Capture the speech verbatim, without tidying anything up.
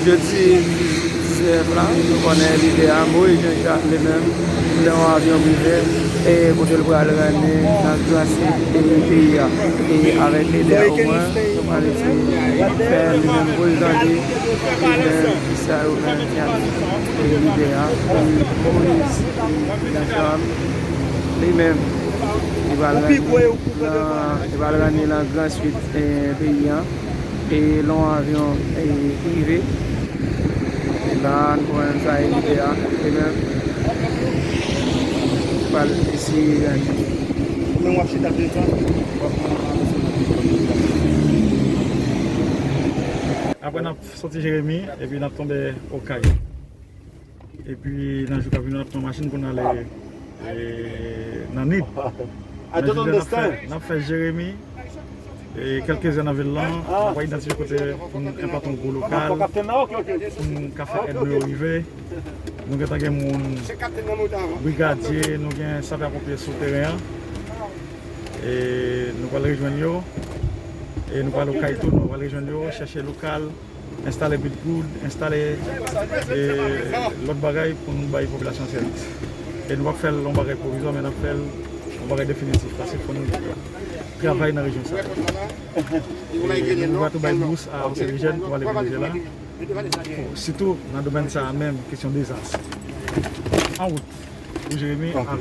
Jodi diznèf la, nou konnen lidè a, Moïse Jean Jacques, li menm, nan yon avyon prive, e kote l pral rann nan gran sid e peyi a. E avèk lidè a omwen, nou pral eseye fè li menm prezante li menm kisa yo menm y ap di. E lidè a, e Moïse Jean Jacques, li menm, li pral rann nan, li pral rann nan gran sid e peyi a. E nan yon avyon e prive. E la, nou konprann sa e lidè a, li menm, li pral eseye gade. Ou menm w ap chita devan, w ap pran yon avyon. Apre n ap soti Jeremi, epi n ap tonbe Okay. Epi nan jou k ap vini, n ap pran machin pou n ale, e, nan Nip. Nan jounen n ap fè, n ap fè Jeremi, e, kèlke zòn nan vil lan, n ap idantifye kote pou n enpòte yon gwo lokal, pou n ka fè èd nou yo rive. Nou gentan gen moun, brigadye, nou gen sapè ponpye sou teren an. E nou pral rejwenn yo, e nou pral Okay tou, nou pral rejwenn yo, chèche lokal, enstale BidGood, enstale, e, lòt bagay pou nou bay popilasyon an sèvis. E nou p ap fè l yon bagay pwovizwa, men n ap fè l yon bagay definitif, paske fò nou travay nan rejyon sa. E nou va tou bay bous a yon seri jèn pou ale Venezyela, sitou nan domèn sa a menm, kesyon dezas. An wout pou Jeremi avèk